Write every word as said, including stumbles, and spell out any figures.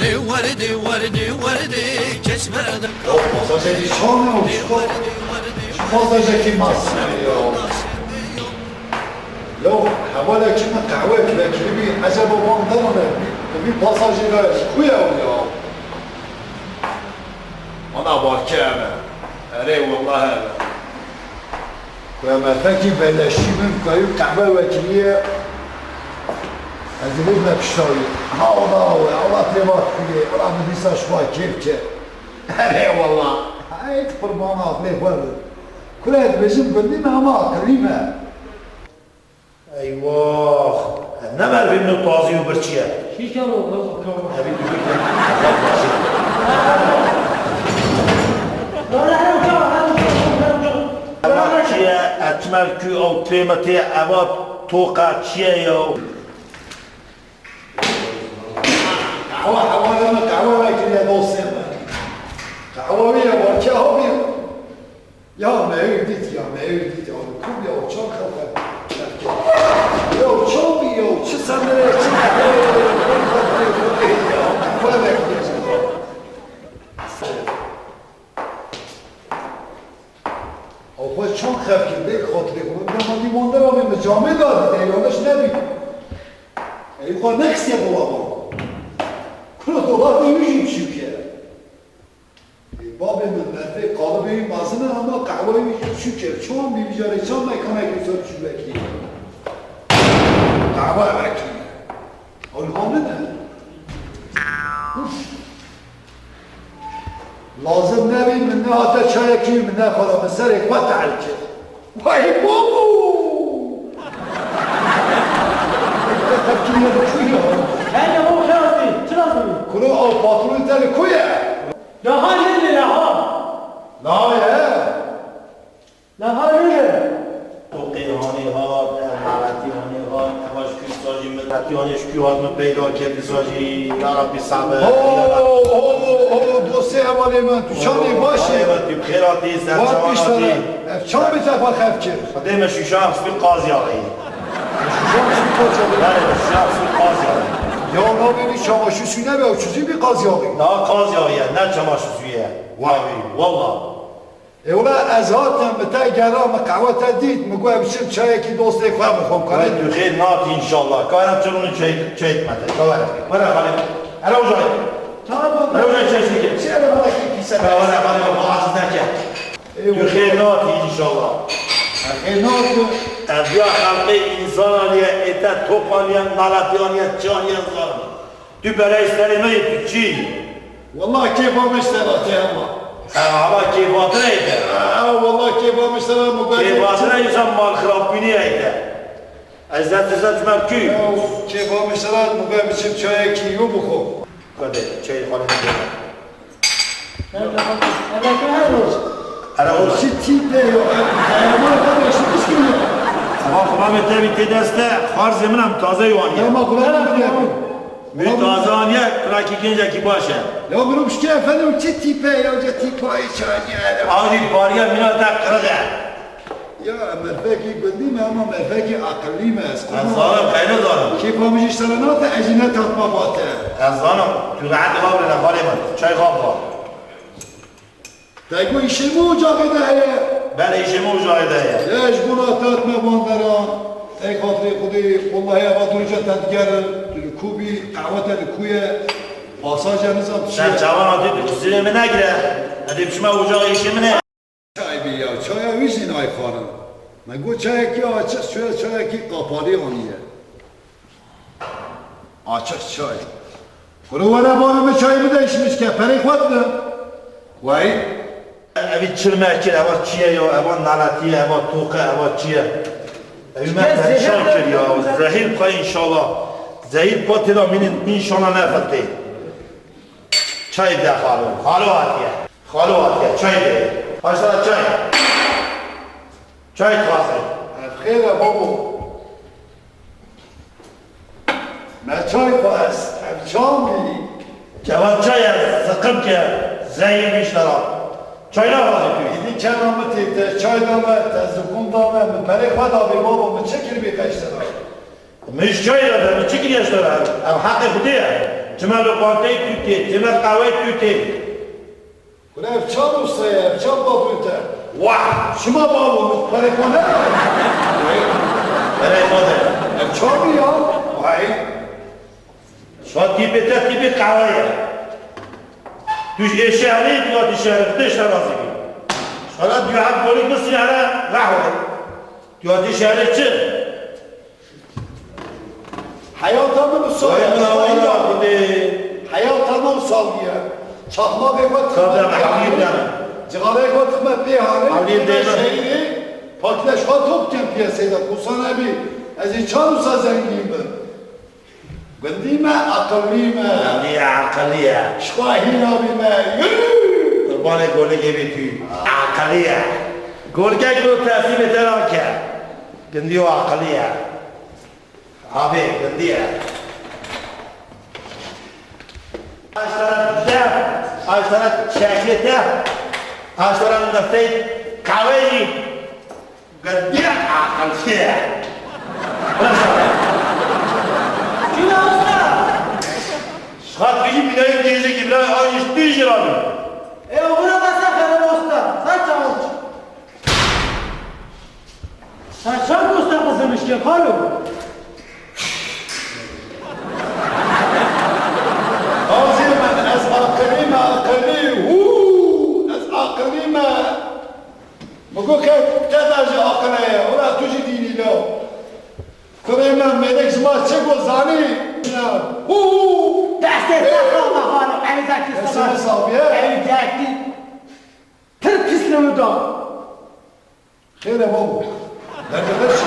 Lê werdê, werdê, werdê, keç berdem. Ya pasajekî çan e û çi pa-, çi pasajekî mezin e ya. Ya hevalekî min qehwek vekiribî, eceba van derane, bi vî pasajê re ji ku ye ew ya? Ana barke eve. Erê, wallah eve. Ku em efekî beleşî bin, ku ew qehwe wekiriye, ez ê bibme pişta wî. Ha, ola we, Allah têma xuye, Allah bi dîsa ji xwe kêf ke. Erê, wallah. Hey, qurbana aqlê xwe bin. Kure dibêjim gundî me, ama aqilî me. Eywax! Ev ne merivê min û tazî û birçî ye. Şîşe mi? Evî dûkî. Eva çi ye? Etmer ku ew tê me tê, eva toqa çi ye ya? Qehwe, hevalê me qehwe vekiriye dostê me. Qehwe wî ye, barke havî. Ya me ew dît, ya me ew dît, ya ku ya û çar xew xev-, xev kir. Ya û çaw bî, ya û çi semire, çi ya. Ew xwe çaw xev kir, bê xatirê xwe. Min dema dî wan derabê min camê da dît, ey yanlış nebî. Ey xwe nexistiye dolaba. Kuro dolabê wî jî biçûk e. Ê, babê min, merivê qalibê wî mezin e, ama qehweyê wî jî biçûk e. Çawan bî vîcarê çaw mekanekî ser çû vekirî? Qehwe vekirî. Ew li wan nine? Uf. Lazim nebî, min nehate çayekî, min nexwara, min serê xwe tehl kir. Vay babo! Tepkiliye bi çû ya? Hene bo xerazî, çi lazim? Kuro, ew patronê te li ku ye? Niha nîne, niha. Niha ye? Niha nîne. Toqê hanê hat, ev heletî hanê hat, eva ji ku sa jî min heletî hanê ji ku hat min peyda kir, dîsa jî, ya Rabbî, sabe. Ho, ho, ho, ho, dostê hevalê min, tu çawa yî, baş î? Hevalê min, tu bi xêr hatî, ser çavan hatî. Ev çawa bi te xwe xev kir? Xwedê me şûşa xistî qazî axî. Şûşa xistî qazî axî? Belê, şûşa xistî qazî axî. Ya navê wî çamaşûsû nebe, ew çizî bî qazî axî. Na qazî axî ye, ne çamaşûsû ye. Vay, walla. Ê wele ez hatim, min te gera, min qehwe te dît, min got, "Biçim çayekî dostê xwe bixwim." Wele tu xêr natî înşallah. Ka em çirûnî çay, çay dime te. Ka were. Were xalê. Here ucayê. Tamam. Here ucayê çay şîke. Çi ere bana ki pîse. Ka were xalê, bana aciz neke. Ê wele. Tu xêr natî înşallah. Xêr natim. Ev ya xelqê însan aniye, ê te top aniye, naletî aniye, çi aniye zalim. Tu belê serê me yê, tu çi? Wallah kêfa min ji te re tê hema. Ha, hema kêfa te re yê te. Ha, wallah kêfa min ji te re, min got. Kêfa te re yê, sen mal xirabînî yê te. Ez dest dizem ji me kî? Ya, kêfa min ji te re, min got biçim çayekî yo bixwim. Xwedê, çayê xwe lê bixwe. Eve ku her roj. Ere o çi tîp e yo? Ev xeyalê xwe de şi pişkî yo. Eva xulamê te bî tê deste, xwarzê min em taze yo aniye. Ema xulamê min ya. Wî taze aniye, kurakî gencekî baş e. Ya mirov şikê efendim çi tîpe ya, ca tîpayê çaniye. Avî bariya mîna te qirix e. Ya merfekî gundî me ama merfekî aqillî me ez. Ez zanim, qey nizanim. Kêfa min jî ji te re nate, ez jî ne tatma bate. Ez zanim, tu rehet ava bile xalê min, çay xwe biva. Te got îşê min ocaxê de heye? Belê, îşê min ocaxê de heye. Ye, ji bona te hatime van deran. Ey xatirê Xwedê, wellahî eva dûrî te digerin. Tu li ku bî, qehwe te li ku ye? Pasaje nizam tu çi ye? Sen çavan hatî, tu qisirê min negire. Ez ê biçime ocaxê îşê min e. Çay bî ya, çaya wî jî nayê xwarin. Me got çayekî açiq, çaya çayekî qapalî aniye. Açiq çay. Kuro were bana min çayê bide, îşim çi ke, perê xwe dide. Wey. Evî çirmekir, eva çi ye ya, eva naletî ye, eva toq e, eva çi ye? Evî me perîşan kir ya, zehîr bixwe înşallah. Zehîr pa têra mînin, înşallah nefetê. Çay de xalo, xalo hatiye. Xalo hatiye, çay de. Haşta çay. Çay dixwazin. Ev xêr e babo. Me çay xwest, ev çan bî. Keva çay e, ziqim ke, zehîr bî ji te re. Çay naxwazî tu? Îdî kena min tê, te çay da me, te ziqûm da me, min perê xwe da bê babo, min çi kiribî qey ji te re? Min ji çayê re, min çi kiriye ji te re? Ev heqê Xwedê ye. Çima loqanteyê tu tê, çima qaweyê tu tê? Kule ev çar usta ye, ev çar bavê te. Wah! Şima bavo, min perê xwe ne? Perê xwe de. Ev çar mî ya? Vay. Şa tîpê te tîpê qawê ye. Tu ji ê şehrê, tu hatî şehrê, tu tê şerazî bî. Şara tu hep golî bisî here, rehwe. Tu hatî şehrê çi? Heyata min bi sal Vay min awana Xwedê. Heyata min sal diye. Çaxma ve got Tabii, xime pê Halil hanê. Yani. Cigare got xime pê hanê. Halil Pê Bey. Şehîdê. Pakleş hat top kem piyaseyda. Kusan ebi. Ez ê çar usa zengîn bi. Gundî me, aqilî me. Gundî aqilî ye. Şixwa hîna bî me. Yürü! Qurbanê golikê bî tu. Aqilî ye. Golikek lo teslîmê te nake. Gundî û aqilî ye. Abi, gundî ye. Aştara def, aştara çekê te, aştara nefte qaweyî, gundî ye aqilî ye. Çi ne usta? Şiqat bijî bînayî diyecekî bila ay işte jî rabî. E, oxira basa xerem usta. Sen çavuş. Sen çavuş usta kızım işte, xalo. Hazir ben ez aqilî me, aqilî. Hû, ez aqilî me. Min got ke te de jî aqil heye, wela tu jî dînî lo. Kurê min, mêrik ji ma çi got zanî? Hû! Destê te sağ be xalo, ew zekî Destê sağ. Min sağ be. Ew zekî. Pir pis li wî da. Xêr e babo. Derdê te çi?